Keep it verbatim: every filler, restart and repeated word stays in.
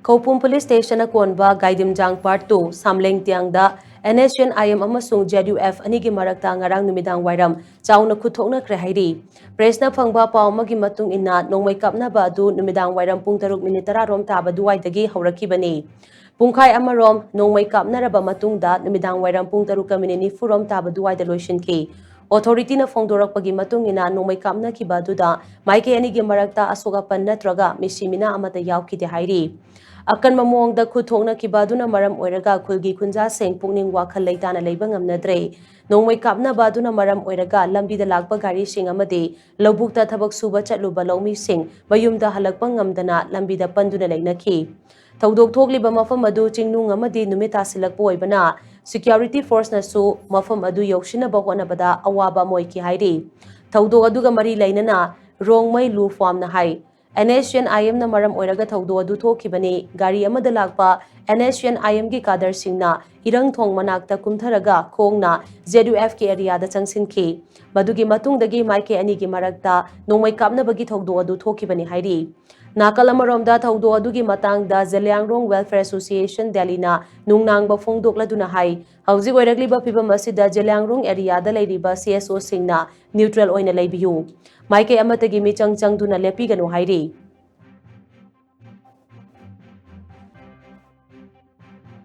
ꯈꯧꯄꯨꯝ Police Station ꯑꯀꯣꯟꯕ ꯒꯥꯏꯗꯤꯝꯖꯥꯡ Part two ꯁꯥꯝꯂꯦꯡ ꯇꯤꯌꯥꯡꯗ N S U N I M ꯑꯃꯁꯨꯡ Z U F ꯑꯅꯤꯒꯤ ꯃꯔꯛꯇ ꯉꯔꯥꯡ ꯅꯨꯃꯤꯗꯥꯡ ꯋꯥꯏꯔꯝ ꯆꯥꯎꯅ ꯈꯨꯠꯊꯣꯛꯅꯈ꯭ꯔꯦ ꯍꯥꯏꯔꯤ꯫ Press ꯅ ꯐꯪꯕ ꯄꯥꯎ ꯑꯃꯒꯤ ꯃꯇꯨꯡ ꯏꯟꯅ ꯅꯣꯡꯃꯩ ꯀꯥꯞꯅꯕ ꯑꯗꯨ ꯅꯨꯃꯤꯗꯥꯡ ꯋꯥꯏꯔꯝ ꯄꯨꯡ ꯇꯔꯨꯛ ꯃꯤꯅꯤꯠ ꯇꯔꯥ ꯔꯣꯝ ꯇꯥꯕ ꯑꯗꯨꯋꯥꯏꯗꯒꯤ ꯍꯧꯔꯛꯈꯤꯕꯅꯤ꯫ ꯄꯨꯡꯈꯥꯏ ꯑꯃꯔꯣꯝ ꯅꯣꯡꯃꯩ ꯀꯥꯞꯅꯔꯕ ꯃꯇꯨꯡꯗ ꯅꯨꯃꯤꯗꯥꯡ ꯋꯥꯏꯔꯝ ꯄꯨꯡ ꯇꯔꯨꯛꯀ ꯃꯤꯅꯤꯠ ꯅꯤꯐꯨ ꯔꯣꯝ ꯇꯥꯕ ꯑꯗꯨꯋꯥꯏꯗ ꯂꯣꯏꯁꯤꯟꯈꯤ꯫ Authority ꯅ ꯐꯣꯡꯗꯣꯔꯛꯄꯒꯤ ꯃꯇꯨꯡ ꯏꯟꯅ ꯅꯣꯡꯃꯩ ꯀꯥꯞꯅꯈꯤꯕ ꯑꯗꯨꯗ ꯃꯥꯏꯀꯩ ꯑꯅꯤꯒꯤ ꯃꯔꯛꯇ ꯑꯁꯣꯛ ꯑꯄꯟ ꯅꯠꯇ꯭ꯔꯒ ꯃꯤꯁꯤ ꯃꯤꯅꯥ ꯑꯃꯠꯇ ꯌꯥꯎꯈꯤꯗꯦ ꯍꯥꯏꯔꯤ꯫ ꯑꯀꯟꯕ ꯃꯑꯣꯡꯗ ꯈꯨꯠ ꯊꯣꯛꯅꯈꯤꯕ ꯑꯗꯨꯅ ꯃꯔꯝ ꯑꯣꯏꯔꯒ ꯈꯨꯜꯒꯤ ꯈꯨꯟꯖꯥꯁꯤꯡ ꯄꯨꯛꯅꯤꯡ ꯋꯥꯈꯜ ꯂꯩꯇꯥꯅ ꯂꯩꯕ ꯉꯝꯅꯗ꯭ꯔꯦ꯫ ꯅꯣꯡꯃꯩ ꯀꯥꯞꯅꯕ ꯑꯗꯨꯅ ꯃꯔꯝ ꯑꯣꯏꯔꯒ ꯂꯝꯕꯤꯗ ꯂꯥꯛꯄ ꯒꯥꯔꯤꯁꯤꯡ ꯑꯃꯗꯤ ꯂꯧꯕꯨꯛꯇ ꯊꯕꯛ ꯁꯨꯕ ꯆꯠꯂꯨꯕ ꯂꯧꯃꯤꯁꯤꯡ ꯃꯌꯨꯝꯗ ꯍꯜꯂꯛꯄ ꯉꯝꯗꯅ ꯂꯝꯕꯤꯗ ꯄꯟꯗꯨꯅ ꯂꯩꯅꯈꯤ꯫ ꯊꯧꯗꯣꯛ ꯊꯣꯛꯂꯤꯕ ꯃꯐꯝ ꯑꯗꯨ ꯆꯤꯡꯅꯨꯡ ꯑꯃꯗꯤ ꯅꯨꯃꯤꯠ ꯇꯥꯁꯤꯜꯂꯛꯄ ꯑꯣꯏꯕꯅ security force ꯅꯁꯨ ꯃꯐꯝ ꯑꯗꯨ ꯌꯧꯁꯤꯟꯅꯕ ꯍꯣꯠꯅꯕꯗ ꯑꯋꯥꯕ ꯑꯃ ꯑꯣꯏꯈꯤ ꯍꯥꯏꯔꯤ꯫ ꯊꯧꯗꯣꯛ ꯑꯗꯨꯒ ꯃꯔꯤ ꯂꯩꯅꯅ ꯔꯣꯡꯃꯩ ꯂꯨ ꯐꯥꯝꯅ ꯍꯥꯏ, N S U N I M ꯅ ꯃꯔꯝ ꯑꯣꯏꯔꯒ ꯊꯧꯗꯣꯛ ꯑꯗꯨ ꯊꯣꯛꯈꯤꯕꯅꯤ꯫ ꯒꯥꯔꯤ ꯑꯃꯗ ꯂꯥꯛꯄ N S U N I M ꯒꯤ ꯀꯥꯗꯔꯁꯤꯡꯅ ꯏꯔꯪ ꯊꯣꯡ ꯃꯅꯥꯛꯇ ꯀꯨꯝꯊꯔꯒ ꯈꯣꯡꯅ Z U F ꯀꯤ area ꯗ ꯆꯪꯁꯤꯟꯈꯤ꯫ ꯃꯗꯨꯒꯤ ꯃꯇꯨꯡꯗꯒꯤ ꯃꯥꯏꯀꯩ ꯑꯅꯤꯒꯤ ꯃꯔꯛꯇ ꯅꯣꯡꯃꯩ ꯀꯥꯞꯅꯕꯒꯤ ꯊꯧꯗꯣꯛ ꯑꯗꯨ ꯊꯣꯛꯈꯤꯕꯅꯤ ꯍꯥꯏꯔꯤ꯫ ꯅꯥꯀꯜ ꯑꯃꯔꯣꯝꯗ ꯊꯧꯗꯣꯛ ꯑꯗꯨꯒꯤ ꯃꯇꯥꯡꯗ ꯖꯦꯂꯤꯌꯥꯡꯔꯣꯡ Welfare Association ꯗꯦꯜꯂꯤꯅ ꯅꯨꯡꯅꯥꯡꯕ ꯐꯣꯡꯗꯣꯛꯂꯗꯨꯅ ꯍꯥꯏ, ꯍꯧꯖꯤꯛ ꯑꯣꯏꯔꯛꯂꯤꯕ ꯐꯤꯕꯝ ꯑꯁꯤꯗ ꯖꯦꯂꯤꯌꯥꯡꯔꯣꯡ area ꯗ ꯂꯩꯔꯤꯕ C S O ꯁꯤꯡꯅ neutral ꯑꯣꯏꯅ ꯂꯩꯕꯤꯌꯨ꯫ ꯃꯥꯏꯀꯩ ꯑꯃꯠꯇꯒꯤ ꯃꯤꯆꯪ ꯆꯪꯗꯨꯅ ꯂꯦꯞꯄꯤꯒꯅꯨ ꯍꯥꯏꯔꯤ꯫